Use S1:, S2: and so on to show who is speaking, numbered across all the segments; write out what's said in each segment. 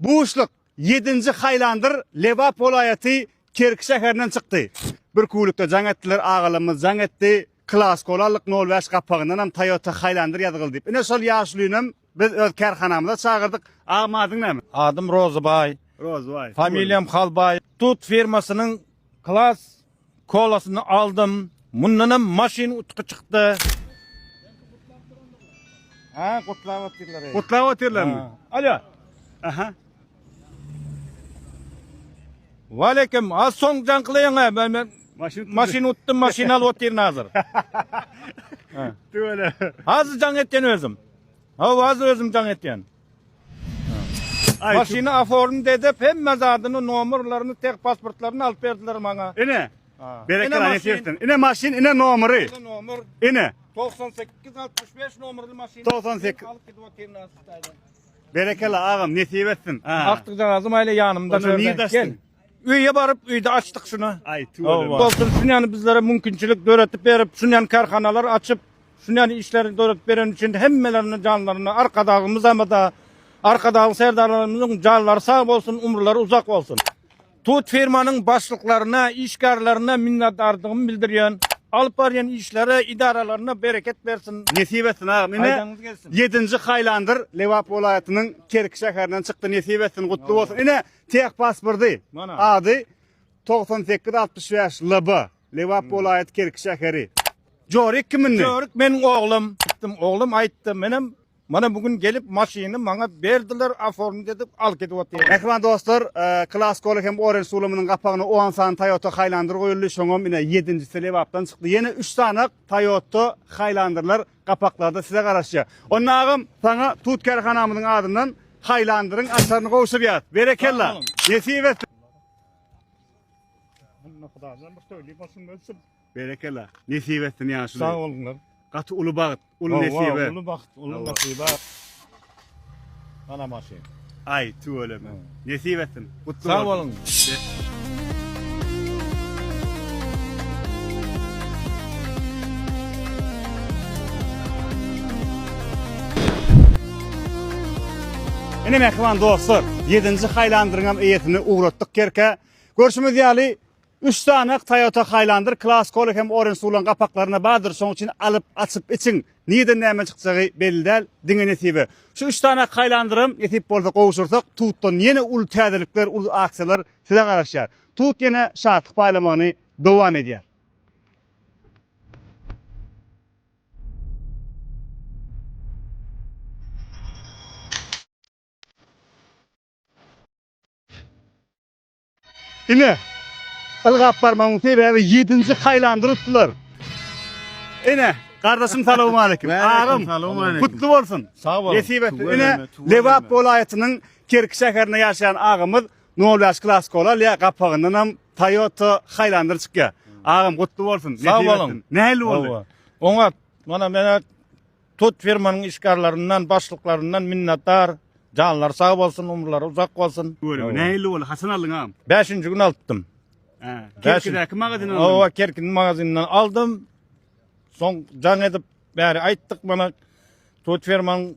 S1: Buşluk, ýedinji Haýlandyr Lebap welaýaty Kerki şäherinden çykdy. Bir küwlükde jaň etdiler, agalarymyz jaň etdi. Klas kola aldyk, nol bäş gapagyndanam Toyota Haýlandyr ýazgyly diýip. Ine şol ýaşulynam biz öz kärhanamyza çagyrdyk. Agam adyň näme?
S2: Adym Rozybaý.
S1: Rozybaý.
S2: Familiýam Halbaý. Tut firmasynyň Klas kolasyny aldym. Mundanam maşyn utgy çykdy. Ha, gutlap otyrlar.
S1: Gutlap otyrlarmy?
S2: Alo.
S1: Aha.
S2: Waleýkim. Az soň jaň kylaýyň ha. Men men
S1: Maşyn
S2: maşyn utdum, maşyn alyp otyryn hazir.
S1: Tüwele.
S2: Hazir jaň etýän özüm. Hawa, hazir özüm jaň etýän.
S1: Aý,
S2: Maşyny oformit edip, hemme zadyny, nomerlerini, teh pasportlaryny alyp berdiler maňa.
S1: Ine.
S2: Ha.
S1: Berekella
S2: Ine
S1: nesip
S2: maşyn.
S1: etsin. Ine maşyn, ine nomery.
S2: Ine nomer.
S1: Ine.
S2: 98 65 nomerli maşyn.
S1: 98.
S2: Alyp gidip otyryn azsyz
S1: Berekella agam nesip etsin. Ha.
S2: Aktygjagazym aýla ýanymda.
S1: Onda nirde açdyň?
S2: Öýe baryp öýde açdyk şuny.
S1: Aý tüweleme.
S2: Bolsun şunýany bizlere mümkinçilik döretip berip, şunýany kärhanalar açyp, şunýany işleri döretip beren üçin hemmelerine janlaryna Arkadagymyzamada Arkadagly Serdarlarymyzyň janlary sag bolsun, umrlary uzak bolsun. Tut firmanyň başlyklaryna, işgärlerine minnetdardygymy bildirýän. Alyp barýan işleri, idaralaryna bereket bersin.
S1: Nesip etsin agam. Ine
S2: Aýdaňyz gelsin.
S1: ýedinji Haýlandyr Lebap welaýatynyň Kerki şäherinden çykdy. Nesip etsin, gutly bolsun. Ine teh pasporty.
S2: Mana.
S1: Ady 9865 LB. Lebap welaýaty Kerki şäheri. Jorik kim indi?
S2: Jorik meniň oglum. Aýtdym, oglum aýtdy. Menem Mana bu gün gelip maşyny maňa berdiler, oformit edip alyp gidip otyr.
S1: Mähriban dostlar, Class Cola hem Orange suwlamynyň gapagyna on sany Toyota Highlander goýuldy. Şoňam ine ýedinjisi Lebapdan çykdy. Ýene üç sany Toyota Highlanderler gapaklarda size garaşýar. Onda agam, saňa Tut kärhanamyzyň adyndan Highlanderiň açaryny gowşurýas. Berekella! Nesip etsin! Berekella. Nesip etsin ýaşuly.
S2: Sag boluňlar.
S1: Gaty uly bagt, uly nesibe.
S2: Uly bagt, uly nesibe. Mana maşyn.
S1: Aý, tüweleme. Nesip etsin. Gutly
S2: Sag boluň.
S1: Ine mähriban dostlar, 7-nji Highlanderyň eýesini ugratdyk Kerkä. Görşümiz ýaly, Üç sany Toyota Highlander Class Cola hem Orange suwlaryň gapaklarynda bardyr, şoň üçin alyp, açyp içiň. Nireden näme çykjagy belli däl, diňe nesibe. Şu üç sany Highlanderam nesip bolsa gowşursak, Tutdan ýene uly täzelikler, uly aksiýalar size garaşýar. Tut ýene şatlyk paýlamagyny dowam edýär. Ine, ylgap barmagyň sebäbi ýedinji haýlandyr utdular. Ine, gardaşym salowmaleýkim. Agam, gutly bolsun.
S2: Sag boluň.
S1: Nesip etsin. Ine, Lebap welaýatynyň Kerki şäherinde ýaşaýan agamyz 05 klas kola alýar, gapagyndanam Toyota Highlander çykýar. Agam gutly bolsun.
S2: Sag
S1: Nesip
S2: boluň.
S1: etsin. Nähili boldy?
S2: Oňat. Mana men Tut firmanyň işgärlerinden, başlyklaryndan minnetdar. Janlary sag bolsun, umurlary uzak bolsun.
S1: Göreme nähili boldy? Haçan aldyň agam?
S2: Bäşinji gün alypdym.
S1: Hä. Kerkidäki magazinden aldyň.
S2: Hawa, Kerkiniň magazinden aldym. Soň jaň edip bäri aýtdyk mana Tut firmanyň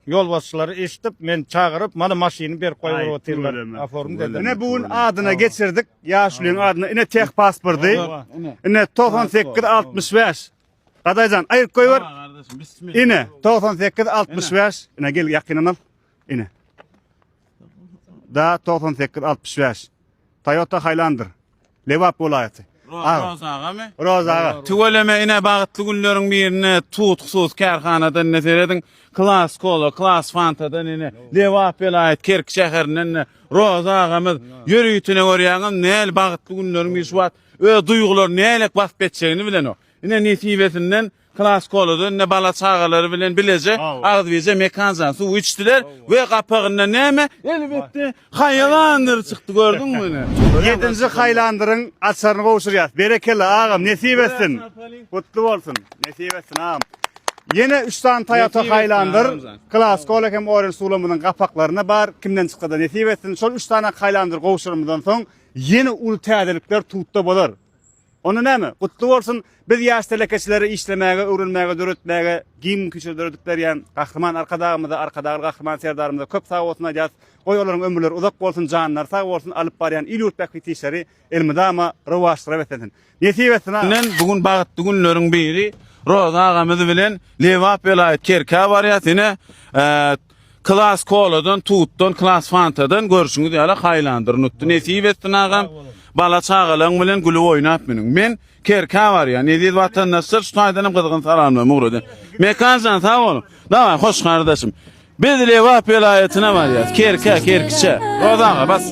S2: ýolbaşçylary eşidip, meni çagyryp, mana maşyny berip goýup otyrlar. Aform dediler.
S1: Ine bu gün adyna geçirdik. Ýaşulyň adyna. Ine teh pasporty. Ine 98 65. Gadaýjan aýyryp goýber. Ine 98 65. Ine gel ýakyndan al. Ine. Da 98 65. Toyota Highlander. Lebap welaýaty.
S3: Roza agamy?
S1: Roza aga.
S3: Tüweleme ine bagtly günleriň birinde Tut hususy kärhanadan ine serediň. Klas Kola, Klas Fantadan ine Lebap welaýat Kerki şäherinden ine Roza agamyz ýörütine görýäňiz näl bagtly günleriň biri şu wagt öz duýgularyny nälik basyp etjegini bilenok. Ine nesibesinden Klas Koladan ine bala çagalary bilen bileje agzybirje Mekanjan suw içdiler we gapagynda näme? Elbetde Haýlandyr çykdy gördüňmi ine.
S1: Ýedinji Haýlandyryň açaryny gowşurýas. Berekella agam nesip etsin. Gutly bolsun. Nesip etsin agam. Ýene 3 sany Toyota Highlander, Class Cola hem Orange suwlamyzyň gapaklarynda bar. Kimden çyksa-da nesip etsin. Şol 3 sany Highlander gowşurymyzdan soň ýene uly täzelikler tutda bolar. Onda näme? Gutly bolsun! Biz ýaş telekeçilere işlemäge, öwrenmäge, döretmäge giň mümkinçilik döredip berýän Gahryman Arkadagymyza, Arkadagly Gahryman Serdarymyza köp sag bolsun aýdýarys. Goý olaryň ömürleri uzak bolsun, janlary sag bolsun, alyp barýan il-ýurt bähbitli işleri elmydama rowaçlara beslensin. Nesip etsin aga!
S3: Bilen bu gün bagtly günleriň biri Roza agamyz bilen Lebap welaýat Kerkä barýas ine Klas koladan tutdan klas fantadan görşüňiz ýaly haýlandyr nutdy nesip etsin agam bala çagalaň bilen gülüp oýnap münüň men Kerkä barýan eziz watandaşlar şu taýdanam gyzgyn salamlarymy ugradýan Mekanjan sag boluň daway hoş gardaşym biz Lebap welaýatyna barýas Kerkä Kerkiçe Roza aga bas.